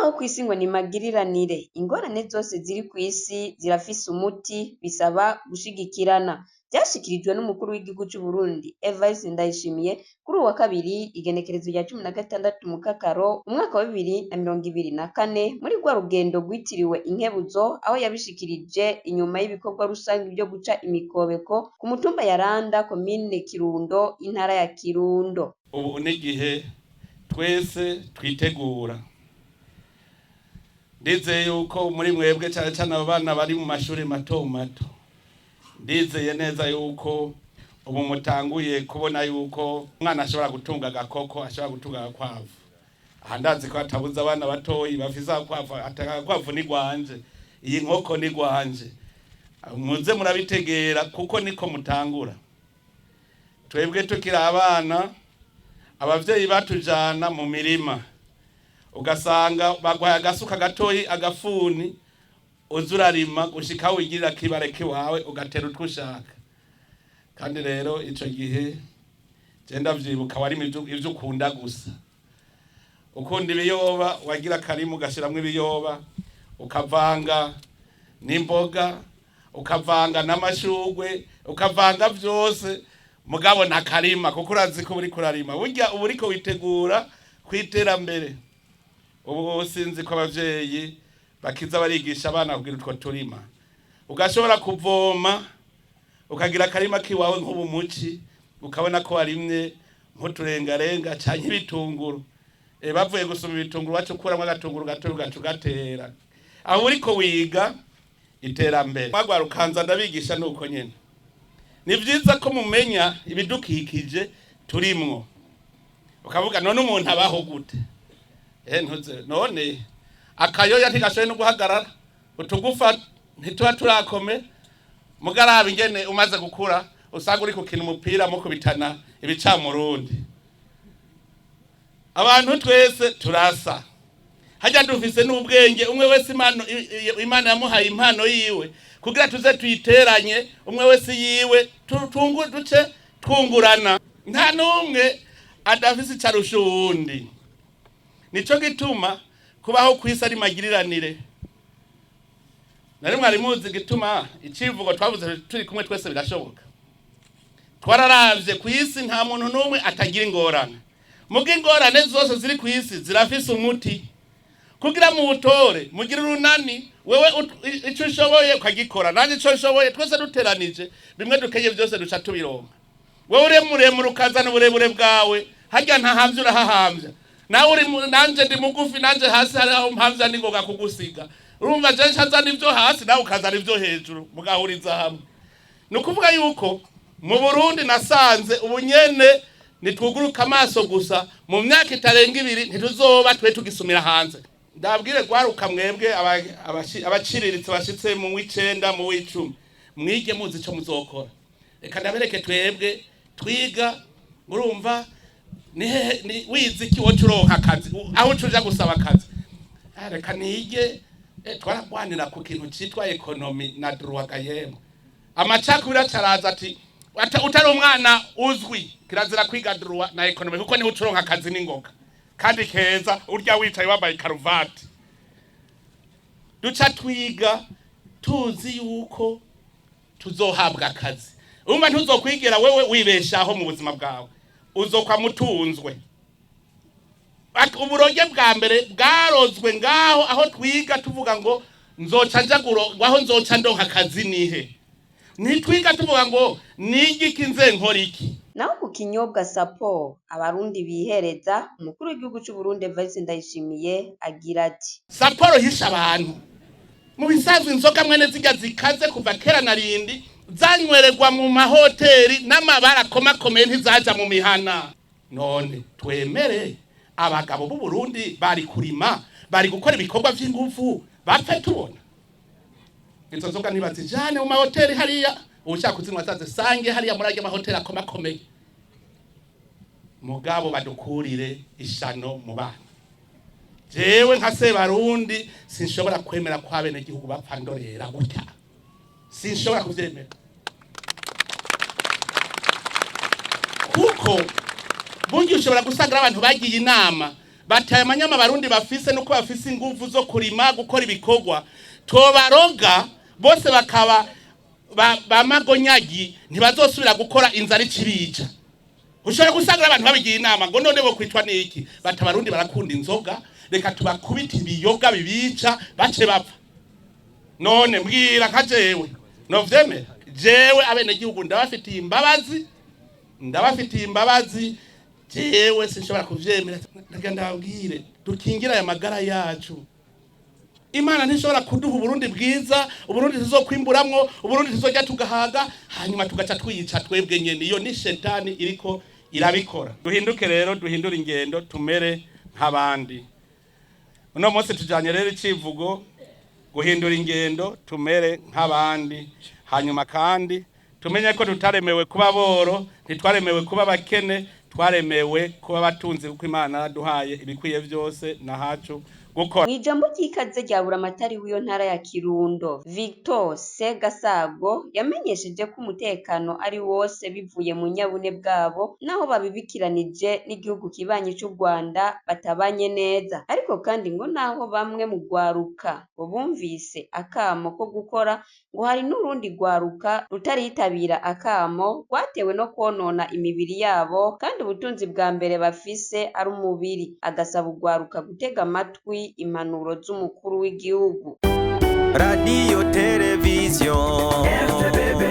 Kubaho kw'isi ngo ni magiriranire, ingorane zose ziri kw'isi zirafise umuti bisaba gushigikirana, vyashikirijwe n'umukuru w'igihugu c'Uburundi Evariste Ndayishimiye kuri uwu wa kabiri igenekerezo rya 16 Mukakaro umwaka wa 2024 muri rwa rugendo rwitiriwe inkebuzo aho yabishikirije inyuma y'ibikorwa rusangi vyo guca imikobeko ku mutumba Yaranda komine Kirundo intara ya Kirundo. Ubu n'igihe twese twitegura, ndizeye yuko muri mwebwe cyane cyane abo bana bari mu mashuri mato mato, ndizeye neza yuko ubu mutanguye kubona yuko umwana ashobora gutunga agakoko, ashobora gutunga agakwavu. Aha ndazi ko hatabuze abana batoyi bafise agakwavu, ati agakwavu ni rwanje, iyi nkoko ni rwanje. Muze murabitegera kuko niko mutangura. Twebwe tukiri abana, abavyeyi batujana mu mirima, ugasanga bagwaye agasuka gatoyi, agafuni, uza urarima gushika aho wigirira akibare kiwawe, ugatera utwo ushaka. Kandi rero ico gihe je ndavyibuka, warima ivyo ukunda gusa. Ukunda ibiyoba, wagira akarima ugashiramwo ibiyoba, ukavanga n'imboga, ukavanga n'amashurwe, ukavanga vyose, mugabo ntakarima kuko urazi ko uriko urarima. Burya uba uriko witegura kw'iterambere. Ubu sinzi ko abavyeyi bakiza barigisha abana kugira utwo turima. Ugashobora kuvoma, ukagira akarima kiwawe nk'ubu muci, ukabona ko warimye nk'uturengarenga canke ibitunguru. Bavuye gusoma ibitunguru, waca ukuramwo agatunguru gatoya ugaca ugatera. Aho uriko wiga iterambere. Mwagwarukanza ndabigisha nuko nyene. Ni vyiza ko mumenya ibidukikije turimwo. Ukavuga none umuntu abaho gute? Ntuze none akayoya ntigashoboye no guhagarara, utugufa ntituba turakome, mugaraba ingene umaze gukura usanga uri gukina umupira mukubitana ibicamurundi. Abantu twese turasa, harya dufise n'ubwenge, umwe wese Imana yamuhaye impano yiwe kugira tuze tuyiteranye, umwe wese yiwe duce twungurana, nta n'umwe adafise ico arusha uwundi. Nico gituma kubaho kw'isi ari magiriranire. Nari mwari muzi gituma icivugo twavuze turi kumwe twese birashoboka. Twararavye kw'isi nta muntu n'umwe atagira ingorane, muga ingorane zose ziri kw'isi zirafise umuti. Kugira muwutore mugire urunani, wewe ico ushoboye ukagikora, nanje ico nshoboye, twese duteranije bimwe dukenye vyose duca tubironka. Wewe uri muremure ukazana uburebure bwawe, harya ntahamvya urahahamvya, nawe uri nanje ndi mugufi, nanje hasi hari aho mpamvya ningoga kugusiga. Urumva je nshazana ivyo hasi, nawe ukazana ivyo hejuru, mugahuriza hamwe. Ni ukuvuga yuko mu Burundi nasanze ubunyene nitwuguruka amaso gusa, mu myaka itarenga ibiri ntituzoba twe tugisumira hanze. Ndabwire gwaruka mwebwe abaciriritse bashitse mu w'icenda mu w'icumi, mwige muzi ico muzokora. Reka ndabereke twebwe twiga, urumva ni wize iki woca uronka akazi, aho uca uja gusaba akazi. Reka nige, twaragwanira ku kintu citwa économie na droit gayemwe. Amacakubiri acaraza ati utari umwana uzwi kirazira kwiga droit na économie kuko niho uca uronka akazi n'ingoga kandi keza, urya wicaye wambaye karuvati. Duca twiga tuzi yuko tuzohabwa akazi. Urumva ntuzokwigera wewe wibeshaho mu buzima bwawe, uzokwa mutunzwe. Uburoge bwa mbere bwarozwe ngaho aho twiga tuvuga ngo nzoca nja aho nzoca ndonka akazi nihe. Ntitwiga tuvuga ngo nige iki nze nkora iki. Naho ku kinyobwa Sapo abarundi bihereza, umukuru w'igihugu c'Uburundi Evariste Ndayishimiye agira ati: Saporo hisha abantu. Mu bisanzwe inzoga mwene zirya zikaze kuva kera na rindi zanywererwa mu mahoteli n'amabara akomakomeye, ntizaja mu mihana. None twemere abagabo b'u Burundi bari kurima, bari gukora ibikorwa vy'inguvu, bapfe tubona? Izo nzoga ntibazijane mu mahoteli hariya, ushaka kuzinywa azazisange hariya muri arya mahoteli akomakomeye, mugabo badukurire ishano mu bana. Jewe nka Sebarundi sinshobora kwemera ko abenegihugu bapfa ndorera gutya, sinshobora kuvyemera, kuko burya ushobora gusanga abantu bagiye inama. Bataye amanyama abarundi bafise nuko bafise inguvu zo kurima, gukora ibikorwa. Tobaroga bose bakaba ba magonyagi, ntibazosubira gukora, inzara icibica. Ushobora gusanga abantu babigiye inama ngo none bo kwicwa n'iki? Bati abarundi barakunda inzoga, reka tubakubite ibiyoga bibica bace bapfa. None mbwira nka jewe novyemera? Jewe abenegihugu ndabafitiye imbabazi, ndabafitiye imbabazi. Jewe sinshobora kuvyemera. Ndagira ndababwire dukingire aya magara yacu. Imana ntishobora kuduha Uburundi bwiza, Uburundi tuzokwimburamwo, Uburundi tuzojya tugahaga, hanyuma tugaca twiyica twebwe nyene. Iyo ni shetani iriko irabikora. Duhinduke rero, duhindure ingendo, tumere nk'abandi. Uno munsi tujanye rero icivugo guhindura ingendo, tumere nk'abandi. Hanyuma kandi tumenye ko tutaremewe kuba boro, ntitwaremewe kuba bakene, twaremewe kuba batunzi, kuko Imana yaraduhaye ibikwiye byose na hacu gukora. Mw'ijambo ry'ikaze rya buramatari w'iyo ntara ya Kirundo, Victor Segasago, yamenyesheje ko umutekano ari wose bivuye mu nyabune bwabo, naho babibikiranije n'igihugu kibanyi c'u Rwanda batabanye neza. Ariko kandi ngo naho bamwe mu rwaruka ngo bumvise akamo ko gukora, ngo hari n'urundi rwaruka rutaritabira akamo rwatewe no kwonona imibiri yabo, kandi ubutunzi bwa mbere bafise ari umubiri. Agasaba urwaruka gutega amatwi impanuro z'umukuru w'igihugu. Radiyo, televiziyo, RTBB.